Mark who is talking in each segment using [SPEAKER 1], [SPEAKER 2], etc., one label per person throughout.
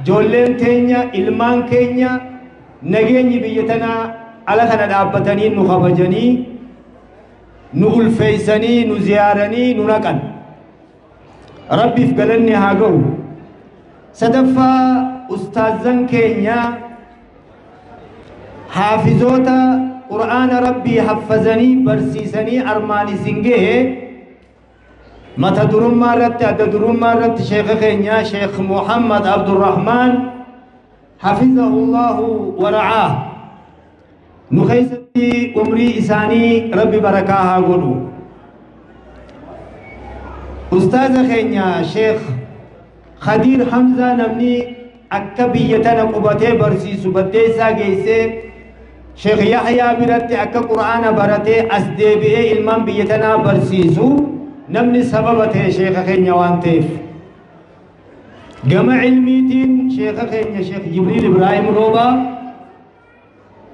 [SPEAKER 1] Ijoolleen teenya, ilmaan keenya, nageenyi biyya tanaa ala kana dhaabbatanii nu kabajanii, nu ulfeessanii, nu ziyaaranii, nu naqan. Rabbiif galanni haa ga'u. Sadaffaa, ustaazan keenya, haafizoota Qur'aana Rabbii haffazanii barsiisanii armaan isin gahe, mata durummaa irratti, adda durummaa irratti sheeka keenya Sheekh Muhammad Abdurrahmaan, hafizahullahu wa ra'aah, nu keessatti umrii isaanii Rabbi barakaa haa godhu. Ustaaza keenya Sheekh Khadiir Hamzaa, namni akka biyya tana qubatee barsiisu baddeessaa geessee Sheekh Yahyaa biratti akka Qur'aana baratee as deebi'ee ilmaan biyya tanaa barsiisu namni sababa ta'e sheeka keenya waan ta'eef. Gama ilmiitiin sheeka keenya Sheekh Jibriil Ibraahim Roobaa,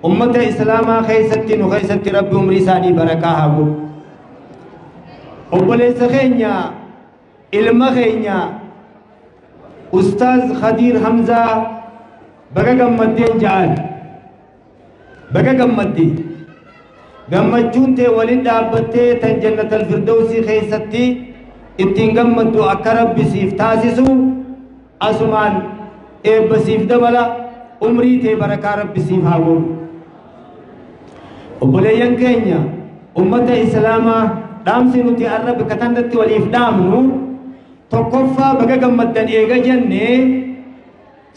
[SPEAKER 1] ummata Islaamaa keessatti, nu keessatti Rabbi umrii isaanii barakaa haa godhu. Obboleessa keenya, ilma keenya, Ustaaz Khadiir Hamzaa, baga gammaddeen ja'an. Baga gammadde. Gammachuun tee waliin dhaabbattee tan Jannatal Firdawsii keessatti ittiin gammaddu akka Rabbi siif taasisu asumaan eebba siif dabala. Umrii tee barakaa Rabbi siif haa godhu. Obboleeyyan keenya, ummata Islaamaa, dhaamsi nuti har'a bakka tanatti waliif dhaamnu, tokkoffaa, baga gammaddan eega jenne,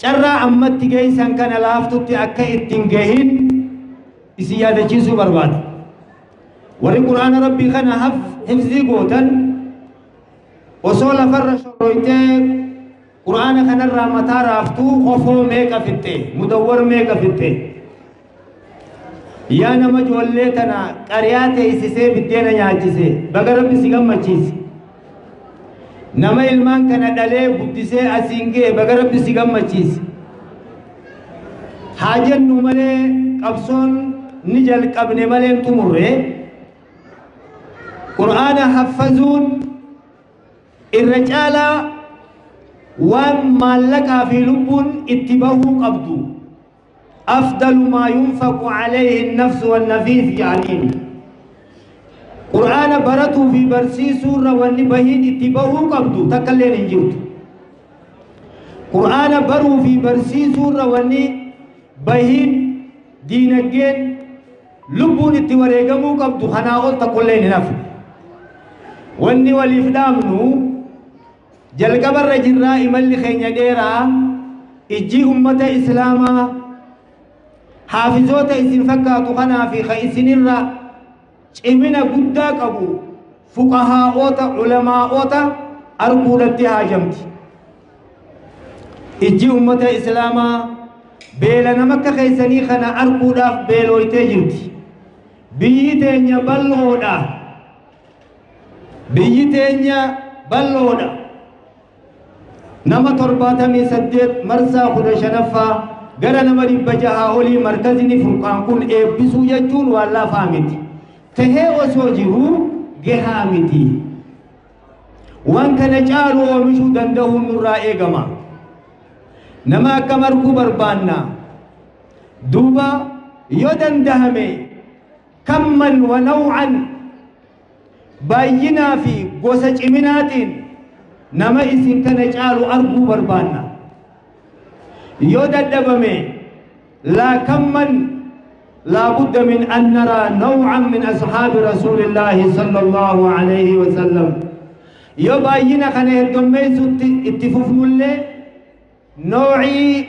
[SPEAKER 1] carraa ammatti geessan kana laaftutti akka ittiin gahin isin yaadachiisuu barbaada. Warri Quraana Rabbii kana hifzii gootan, osoo lafarra shorroytee Quraana kanarraa mataa raaftuu kofoo meeqa fixxe, mudawwar meeqa fixxe? Yaa nama ijoollee tana qariyaa teessisee biddeena nyaachise, baga Rabbi si gammachiise. Nama ilmaan kana dhalee guddisee asiin ga'e, baga Rabbi si gammachiise. Haa jennu malee, qabsoon ni jalqabne malee hin xumurre. Qur'aana haffazuun irra caalaa waan maallaqaa fi lubbuun itti bahuu qabdu. أفضل ما ينفق عليه النفس والنفيس jedhaniin. Qur'aana baratuu fi barsiisuu irra wanni bahiin itti bahuu qabdu takka illeen hin jirtu. Qur'aana baruu fi barsiisuu irra wanni bahiin, diinagdeen, lubbuun itti wareegamuu qabdu kanaa ol tokkolleen hin hafu. Wanni waliif dhaamnu, jalqabarra jirraa, imalli keenya dheeraa. Ijji ummata Islaamaa haafizoota isin fakkaatu kanaa fi ka isinirra cimina guddaa qabu, fuqahaa'oota, ulamaa'oota arguudhatti haajamti. Ijji ummata Islaamaa beela nama akka keessanii kana arguudhaaf beelooytee jirti. Biyyi teenya bal'oodha. Biyyi teenya bal'oodha. Nama 78 marsaa 15ffaa gara nama 600 olii markazini Furqaan kun eebbisuu jechuun waan laafaa miti. Tahee osoo jiruu gahaa miti. Waan kana caalu oomishuu danda'uun nurraa eegama. Nama akkam arguu barbaanna? Duuba yoo dandahame, كما ونوعا, baay'inaa fi gosa ciminaatiin nama isin kana caalu arguu barbaanna. Yoo dadhabame, لا كما، لا بد من أن نرى نوعا من أصحاب رسول الله صلى الله عليه وسلم. Yoo baay'ina kana heddummeessutti itti fufnullee, noocii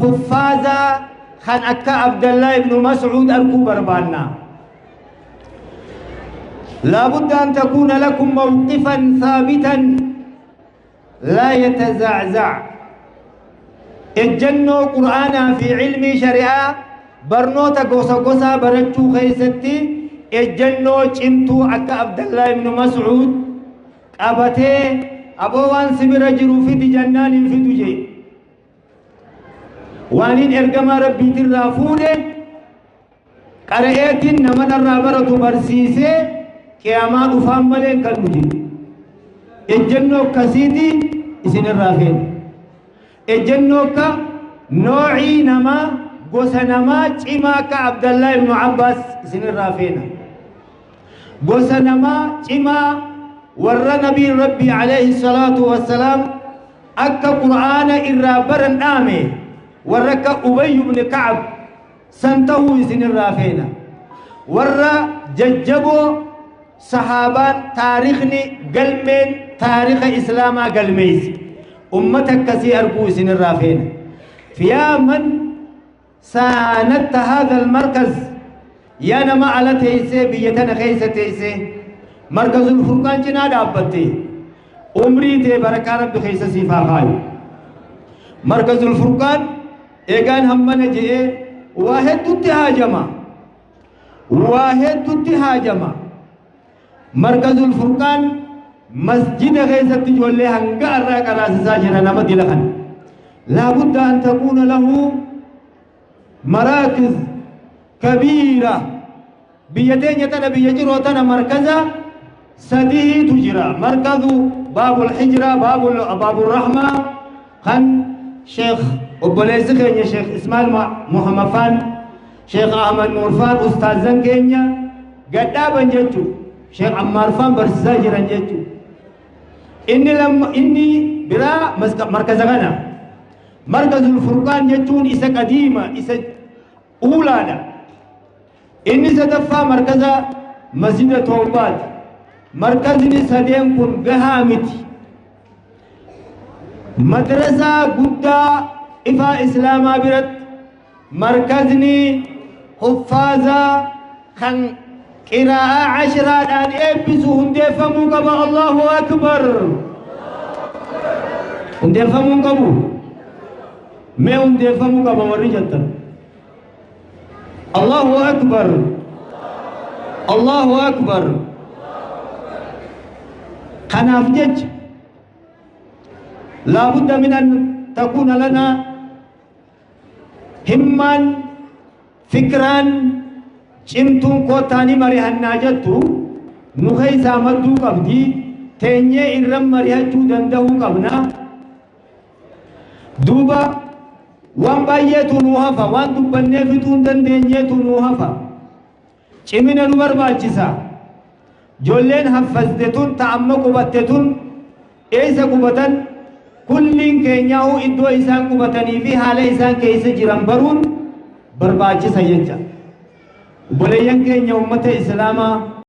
[SPEAKER 1] huffaazaa kan akka Abdallah ibnu Mas'uud arguu barbaanna. لا بد أن تكون لكم موقفا ثابتا لا يتزعزع. Ejjennoo Qur'aanaa fi ilmii shari'aa, barnoota gosa gosaa barachuu keessatti ejjennoo cimtuu akka Abdallah ibnu Mas'uud qabatee, aboo waan si bira jiru fidi jannaan hin fidu jee, waaniin ergamaa Rabbiitirraa fuudhe qara'eetiin nama narraa baratu barsiisee qiyaamaa dhufaan malee kan nuti. Ejjennoo akkasiiti isinirraa feene. Ejjennoo akka noocii namaa, gosa namaa cimaa akka Abdallaa ibnu Abbaas isinirraa feena. Gosa namaa cimaa warra nabiin Rabbii alayhi salaatu wassalaam akka Qur'aana irraa baran dhaame, warra akka Ubayy ibn Ka'ab san tahuu isinirraa feena. Warra jajjaboo sahaabaan taarikhni galmeen taarikha islaamaa galmeeyse, ummata akkasii arguu isinirraa feena. Yaa man saanatta haadha almarkaz, yaa nama ala teeysee, biyya tana keeysa teeysee Markazul Furqaan cinaa dhaabbatte, umrii tee barakaa Rabbi keessa siif haa kaayu. Markazul Furqaan eegaan hammana je'ee waa heddutti haajama, waa heddutti haajama. Markazul Furqaan masjida keessatti ijoollee hanga irraa qaraasisaa jira nama dila kana. Laabudda an takuuna lahu maraakiz kabiira. Biyya teenya tana, biyya jiroo tana, markaza sadiitu jira. Markazu Baabul Hijra, Baabul Rahmaa, kan Sheekh obboleessi keenya Sheekh Ismail Muhammad Faan, Sheekh Ahmad Nuur Faan, ustaazan keenya gadhaaban jechu, Sheekh Ammaar Faan barsiisaa jiran jechu. Inni lamma, inni biraa markaza kana, Markazul Furqaan jechuun isa qadiima, isa uulaadha. Inni sadaffaa markaza masjida Toobaati. Markazni sadeen kun gahaa miti. Madrasaa guddaa ifaa islaamaa biratti markazni huffaazaa kan qiraa'aa ashraadhaan eebbisu hundeeffamuu qaba. Allahu akbar! Hundeeffamuu qabu. Mee hundeeffamuu qaba warri jettan? Allahu akbar! Allahu akbar! Kanaaf jecha laabudda min an takuuna lana himmaan, fikraan cimtuun koottaanii marihannaa jettu nu keessaa madduu qabdi. Teenyee irran marihachuu danda'uu qabna. Duuba waan baay'eetu nu hafa, waan dubbannee fixuu hin dandeenyeetu nu hafa. Cimina nu barbaachisa. Ijoolleen haffazte tun, ta amma qubatte tun, eessa qubatan? Kulliin keenyaa'uu iddoo isaan qubatanii fi haala isaan keessa jiran baruun barbaachisa jecha. Obboleeyyan keenya ummata islaamaa.